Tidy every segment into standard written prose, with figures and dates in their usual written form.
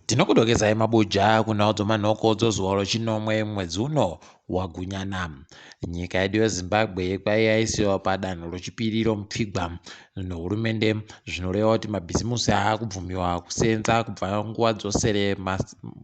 Tinokudokezai mabuja kunhau dzomanhoko dzozuva rochinomwe mwedzi uno waGunyana. Nyika yedu yeZimbabwe kwai yaisiwa padanho rochipiri romupfigwa nehurumende zvinoreva kuti mabhizimusi aakubvumiwa kusenza kubva nguva dzosere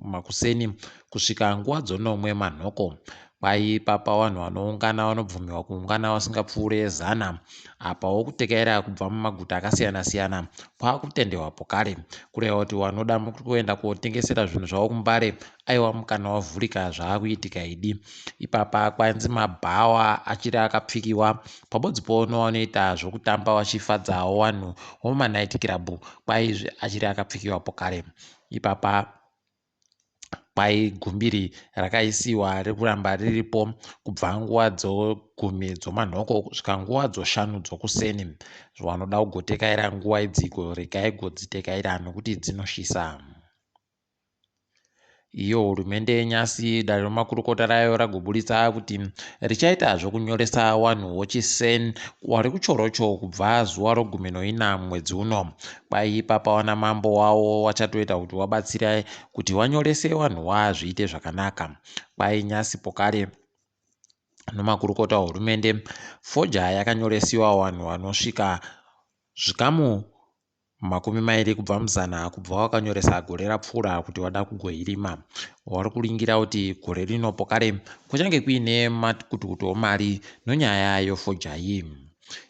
makuseni kusvika nguva dzonomwe manhoko. Kwai ipapa vanhu vanoungana vanobvumiwa kuungana vasingapfuure zana. Apawo kutekaira kubva mumaguta akasiyana-siyana kwakutenderwa pokare. Kureva kuti vanoda kuenda kotengesera zvinhu zvavo kuMbare aiwa mukana wavhurika zvaakuitika idi. Ipapa kwanzi mabhawa achiri akapfikiwa pabodzipo nevanoita zvokutamba vachifadzawo vanhu vomumanight club kwai achiri akapfikiwa pokare. Ipapa kwai gumbiri rakaisiwa rikuramba riripo kubva nguva dzogumi dzomanhoko kusvika nguva dzoshanu dzokuseni. Vanoda kugotekaira nguva idzigo regai godzitekaira nokuti dzinoshisa. Iyo hurumende yenyasi dare remakurukota rayo ragoburitsa kuti richaita zvokunyoresa wanhu wochisen wari kuchorocho kubva zuva rogumi noina mwedzi uno. Kwai ipapa wana mambo wawo wachatoita kuti wabatsira kuti wanyorese wanhu wa zviite zvakanaka. Kwai nyasi pokare nomakurukota hurumende foja yakanyoresiwa wanhu wanosvika zvikamu 20 kubva muzana kubva wakanyoresa gore rapfuura kuti wada kugoirima. Wari kuringira kuti gore rino pokare kuchange kuine makutukutu omari nonyaya yofodya iyi.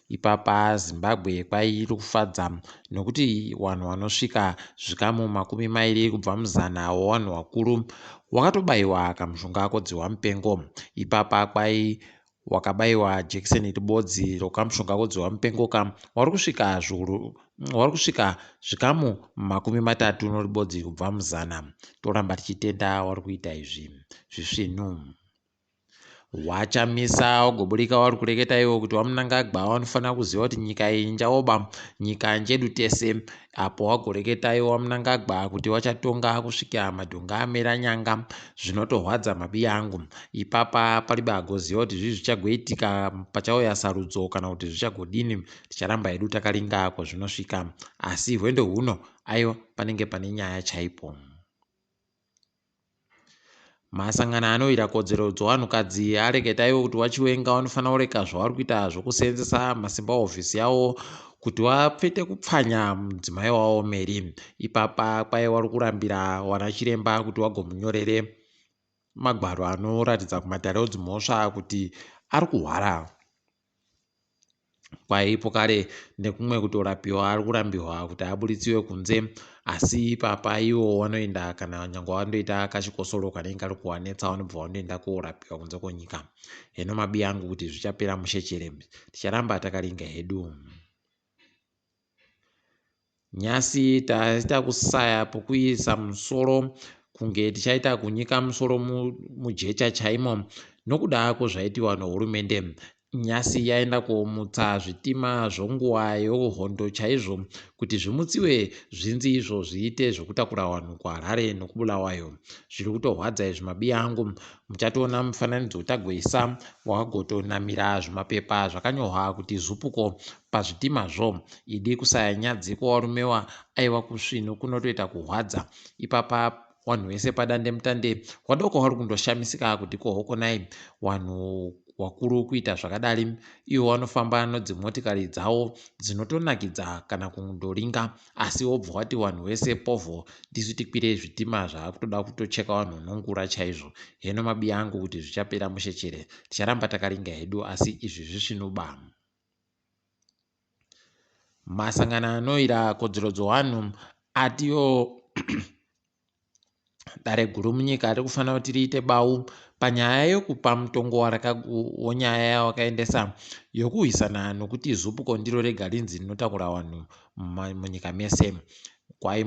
Ipapa Zimbabwe kwai iri kufadza nokuti vanhu vanosvika zvikamu 20 kubva muzana wevanhu vakuru wakatobaiwa kamushonga kodzihwa mupengo. Ipapa kwai wakabaiwa jekiseni ribodzi rokamushonga kodzihwa mupengo ka wari kusvika zviuru wari kusvika zvikamu 30 noribodzi kubva muzana. Toramba tichitenda wari kuita izvi zvisvinu. Wachamisa wagoburika wari kureketa iwo kuti waMnangagwa wanofanira kuziva kuti nyika iyi njaoba nyika njedu tese. Apo wagoreketa iwo waMnangagwa kuti wachatonga kusvika madhonga amera nyanga zvinotohwadza mabiya angu. Ipapa paribe agoziva kuti zvii zvichagoitika pachauya sarudzo kana kuti zvichagodini. Ticharamba hedu takaringa kwazvinosvika asi hwendo huno aiwa panenge pane nyaya chaipo. Masangano anoira kodzero dzevanhukadzi areketa iwo kuti waChiwenga vanofanira kureka zvavari kuita zvokuseenzesa masimba ehofisi yavo kuti vapfete kupfanya mudzimai wavo Mary. Ipapa kwai vari kurambira wana chiremba kuti vagomunyorere magwaro anoratidza kumatare edzimhosva kuti ari kuhwara. Kwaipo kare nekumwe kutorapiwa ari kurambiwa kuti aburitsiwe kunze asi ipapa ivo vanoenda kana nyangwe vandoita kachikosoro kanenge kari kuvanetsa vanobva vandoenda korapiwa kunze kwenyika. Heno mabiya angu kuti zvichapera mushe chere ticharamba takaringa hedu. Nyasi taita kusaya pokuisa musoro kunge tichaita kunyika musoro mujecha chaimo nokuda kwezvaitiwa nehurumende. Nyasi yaenda komutsa zvitima zvonguva yehondo chaizvo kuti zvimutsiwe zvinzi izvo zviite zvekutakura vanhu kuHarare nekuBulawayo. Zviri kutorwadza izvi mabiya angu. Muchatoona mufananidzo utagoisa wakagotonamira zvimapepa zvakanyorwa kuti Zupuko pazvitimazvo. Idi kusaya nyadzi kwewarumewa aiwa kusvinu kunotoita kuhwadza. Ipapa wanhu wese padandemutande wadoko wari kundoshamisika kuti ko hokonai wanhu wakuru kuita zvakadari iwo wanofamba nodzimotikari dzawo dzinotonakidza kana kundoringa asi wobva wati wanhu wese povho ndisu tikwire zvitima zvaakutoda kutocheka wanhu nongura chaizvo. Heno mabiya angu kuti zvichapera mushe chere ticharamba takaringa hedu asi izvi zvisvinuba. Masangano anoira kodzero dzevanhu atiwo dare guru munyika riri kufanira kuti riite bau panyaya yekupa mutongo wenyaya yawakaendesa yokurwisana nokuti Zupuko ndiro rega rinzi rinotakura vanhu munyika mese. Kwai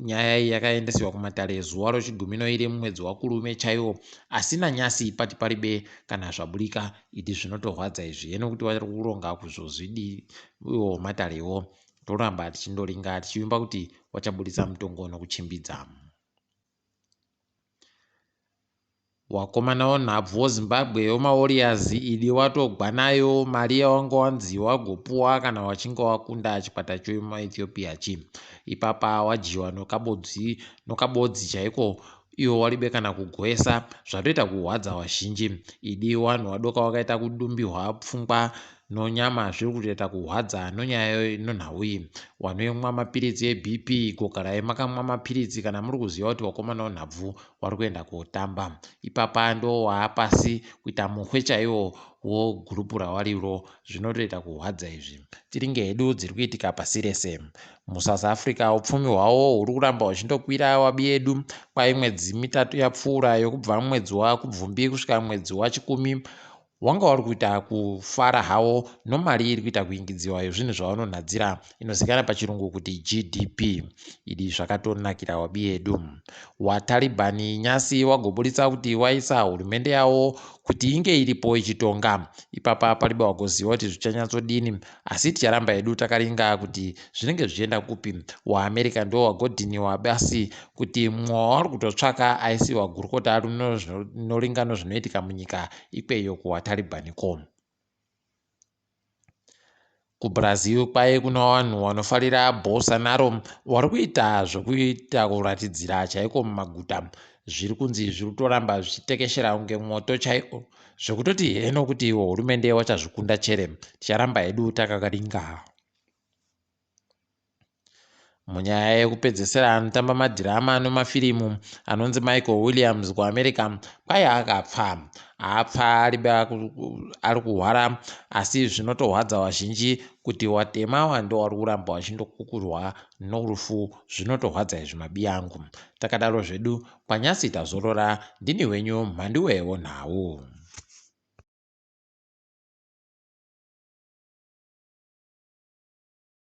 nyaya iyi yakaendesiwa kumatare zuva rochigumi noiri mumwedzi waKurume chaiwo asi nanyasi pati paribe kana zvaburika idi zvinotorwadza izvi heno kuti vari kuronga kuzozvidii iwo matarewo toramba tichindoringa tichivimba kuti wachaburitsa mutongo nokuchimbidza. Wakomana wenhabvu weZimbabwe wemaWarriors idi watogwa nayo mari yawanga wanzi wagopuwa kana wachinge wakunda chikwata chemaEthiopia chi. Ipapa wadyiwa nokabodzi nokabodzi chaiko iwo waribe kana kugwesa zvatoita kuhwadza wazhinji. Idi wanhu wadoka wakaita kudumbihwa pfungwa nonyama zviri kutoita kuhwadza nonyaya nonhau iyi. Wanoimwa mapiritsi eBP gogarai makamwa mapiritsi kana muri kuziva kuti wakomana wenhabvu wari kuenda kotamba. Ipapa ndo waapasi kuita muhwe chaiwo wogurupu rawariro zvinotoita kuhwadza izvi. Tiringe hedu dziri kuitika pasi rese. MuSouth Africa upfumi hwawo huri kuramba huchindokwira wabi yedu kwai mwedzi mitatu yapfuura yokubva mwedzi waKubvumbi kusvika mwedzi waChikumi wanga wari kuita kufara hawo nomari iri kuita kuingidziwa yezvinhu zvavanonhadzira inozikanwa pachirungu kuti GDP. Idi zvakatonakira wabi yedu. WaTaliban nyasi wagoburitsa kuti waisa hurumende yawo kuti inge iripo ichitonga. Ipapa paribe wagoziva kuti zvichanyatsodini asi ticharamba hedu takaringa kuti zvinenge zvichienda kupi. WaAmerica ndo wagodhiniwa basi kuti mumwe wavari kutotsvaka aisiwa gurukota rinoringa nozvinoitika munyika ikweyo kuwaTaliban ko. KuBrazil kwaye kuna vanhu vanofarira Bolsonaro vari kuita zvekuita kuratidzira chaiko mumaguta zviri kunzi zviri kutoramba zvichitekeshera kunge mwoto chaiwo zvekutoti heno kuti iwo hurumende wachazvikunda chere ticharamba hedu takakaringa. Munyaya yekupedzesera anotamba madhirama nemafirimu anonzi Michael Williams kuAmerica kwai akapfa. Apfa ari kuhwara asi zvinotohwadza vazhinji kuti watema awa ndowari kuramba wachindokukurwa norufu zvinotohwadza izvi mabiyangu. Takadaro zvedu kwanyasi tazorora ndini wenyu mhanduwe wonhau.